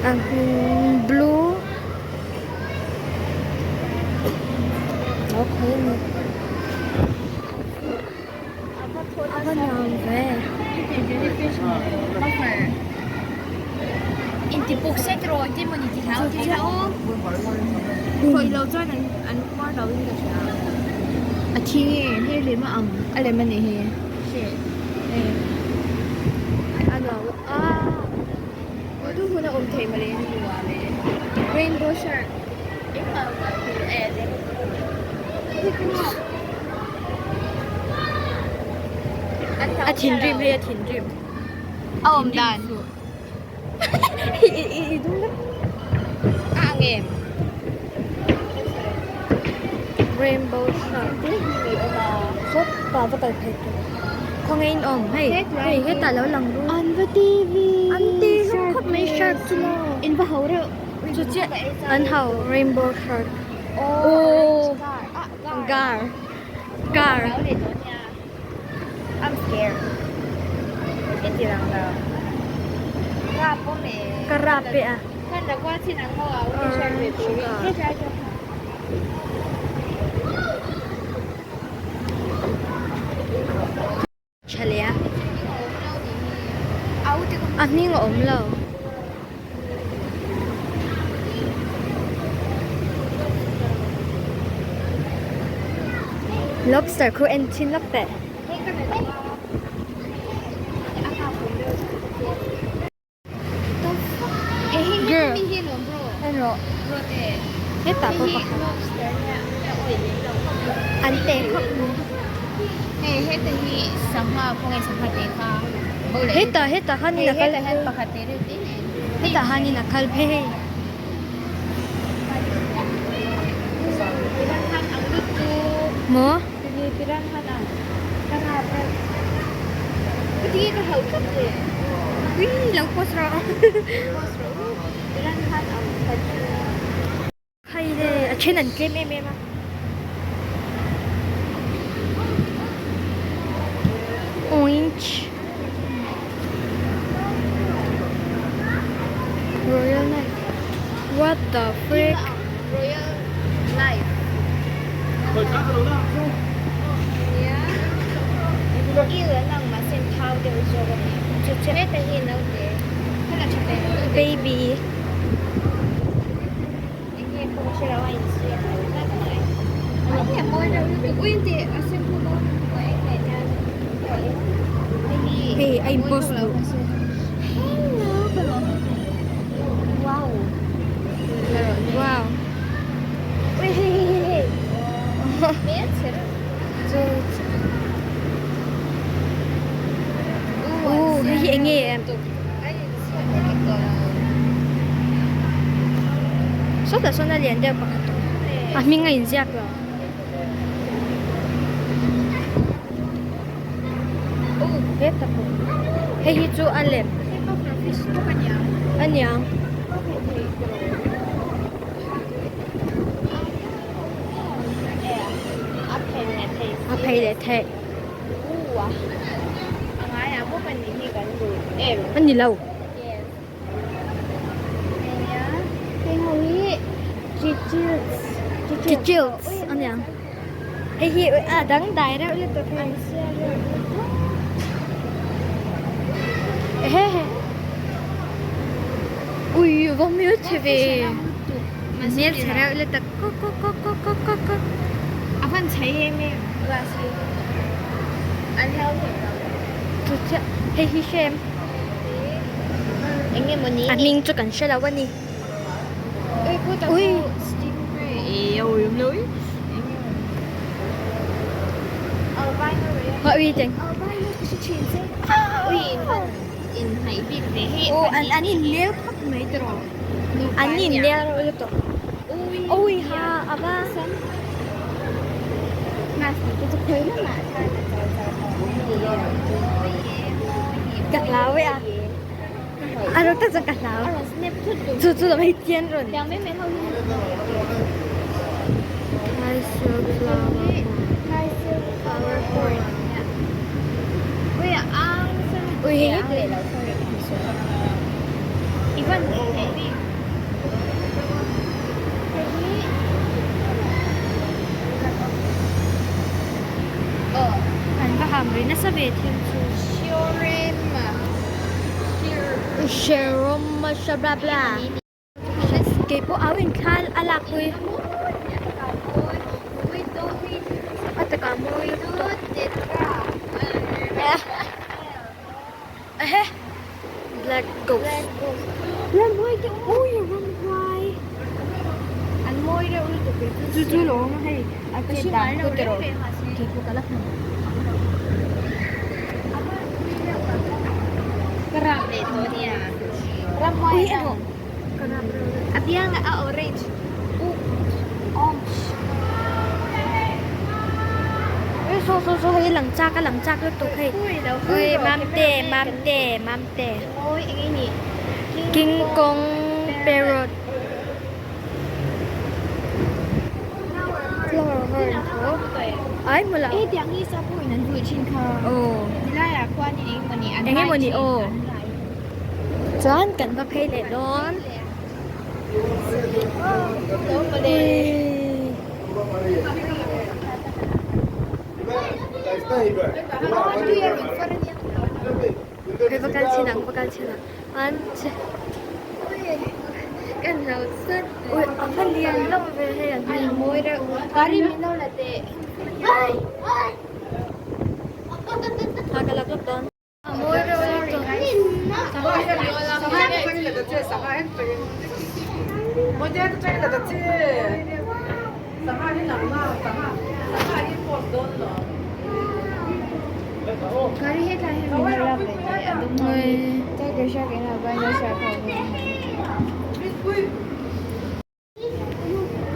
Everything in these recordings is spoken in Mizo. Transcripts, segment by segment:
A blue a va nuam ve. A thi nge hei lem a ang a lem a nih hi A nuam a tu hmun a awm thei mawle nuam e rainbow shark a thinrim hei a thinrim a awm dan i dum vek a ang em rainbow shark saw pa va kal phei tur khawnge in awm hei hei hetah lo lang ru an va ti vi an ti hlawm khawp mai shark chu maw in va ho reuh chu chiah an ho rainbow shark oh gar gar I'm scared ka rap e a tha leh a a hming a awm lo. Lobster khu en thin lawk teh. Girl en rawh hetah pawh pakhat an te khawp mai hetah hetah khanin a kal hetah hianin a kal phei hei. Maw? Ui lo post rawh. Khai le a then an tlem em em a. Orange. Royal knife. What the frick? Royal knife. Baby. Hei a in post duh. Wow. Ui hei hei hei hei. Uh hei hi eng nge em? Sawtah sawn a lian deuh pakhat a hming a inziak lo. Heta pawh hei hi chu a lem a niang. A phei leh theih. A ni lo. Chichils a niang. Hei hi a dang dai reuh lutuk hei. Ehe. Ui va hmel chhe ve. Hmel chhe reuh lutuk kuk kuk kuk kuk kuk kuk kuk. A van chhe em em. An hlau thei lo. Chu chiah hei hi hrem. Eng nge maw ni? A hming chu kan hre lo a ni. Ui. Ui teng. Aw an an in nel khawp mai tawh. An in nel reuh lutuk. Ui ha a va. Ka hlau e a. A rawt tak chuan ka hlau. Chu chu lam hei chian rawn. Thai silk flower flower horn. Ui hei hi. An va ham rih nasa ve thil chu. Sheroma bla bla. Kei pawh au in thla a lak pui. A takah mawi lutuk. Ehe Black ghost. Ramhuai te ui ramhuai. An mawi reuh lutuk e. Chu chu lawm hei a chet dan khu te rawh. Kei pawh ka la hmu. Ka rap leh tawh nia. Ramhuai Ui erawh. Ka rap reuh reuh. A biang a orange. U orange. Ui saw saw saw hei lang chak a lang chak lutuk hei. Ui mamte mamte mamte. King Kong parrot. Flower horn tho. Ai hmu lo. Aw. Engemawni aw. Chuan kan va phei leh dawn. Hei va kal chin ang va kal chin ang an che kan lo sat ui a va lian lo ve hei an ha ka lak lawk dawn. A mawi reuh lutuk.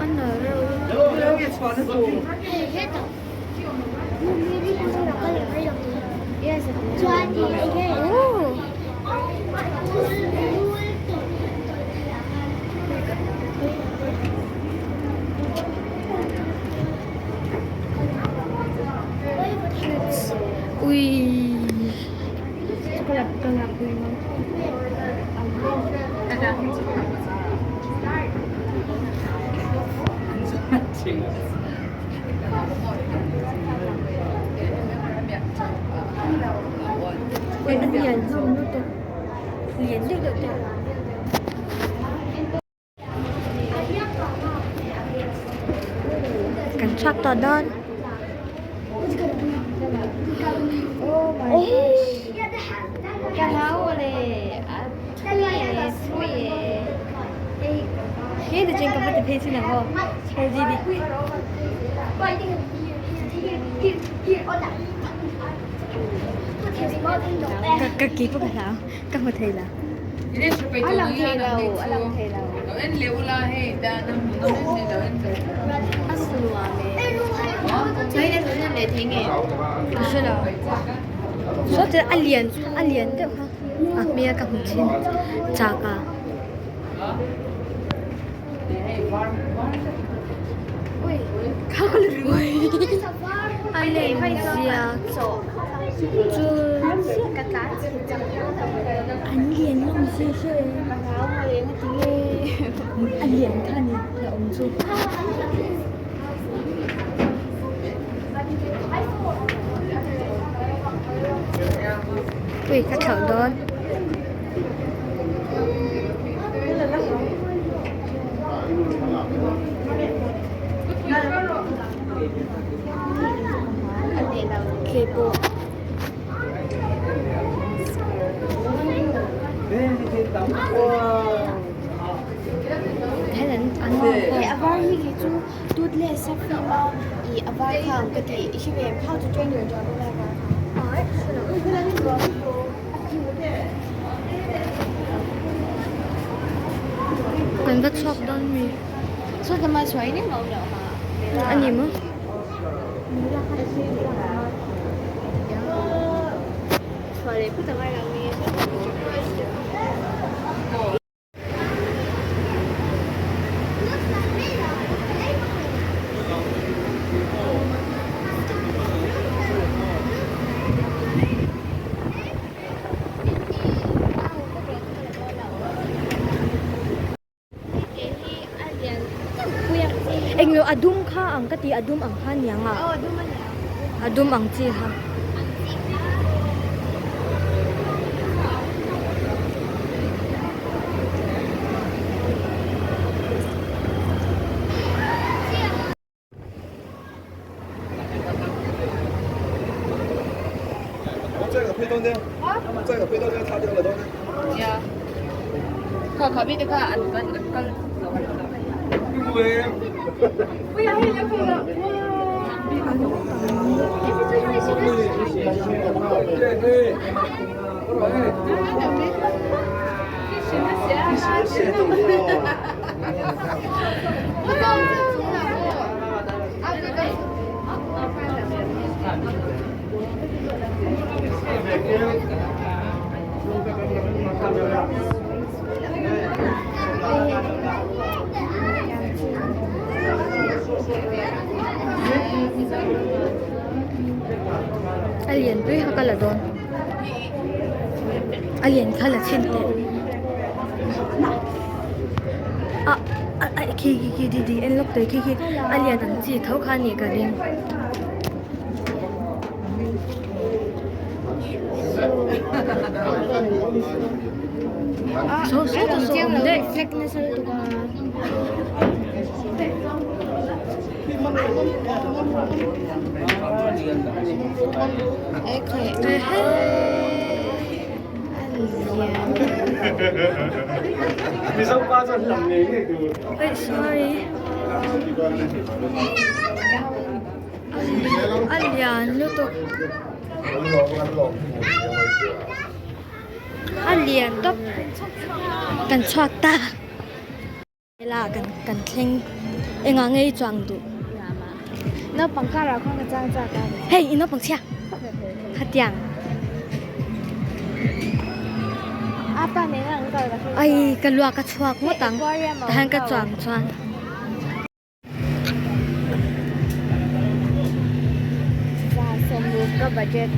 A nalh reuh lutuk. Ui. Ui a lian hlawm lutuk lian deuh deuh te kan chhuak tawh dawn. Ka ki pawh ka hlau ka hmu thei lo. Ka hre lo. Saw a lian a lian deuh kha a hmel ka hmu thin chak a. A lem ziak chu an lian lawm si hre a lian kha a ni la awm chu. Ui ka thlauh dawn. Keipawh. Hian an an Kan va chhuak dawn mi. A ni maw? a dum kha ang ka ti a dum ang kha aniang a. A dum ang chi kha. A lian pui kha ka la dawn a lian kha la chhin teh ah ah khi khi khi didi en lawk teh khi khi a lian ang chi tho kha a nih ka ring. Saw saw ta saw awm daih. Wait, sorry. A lian lutuk. A lian tawp. Kan chhuak ta. Hela kan kan thleng engah nge i chuang duh? Naupang karah khuan ka chang chak a. Hei i naupang chhia khatiang. Apa nena an kal ka hre. Ai ka luak a chhuak ngawt ang tahan ka chuang chuan. Za sawmruk ka budget.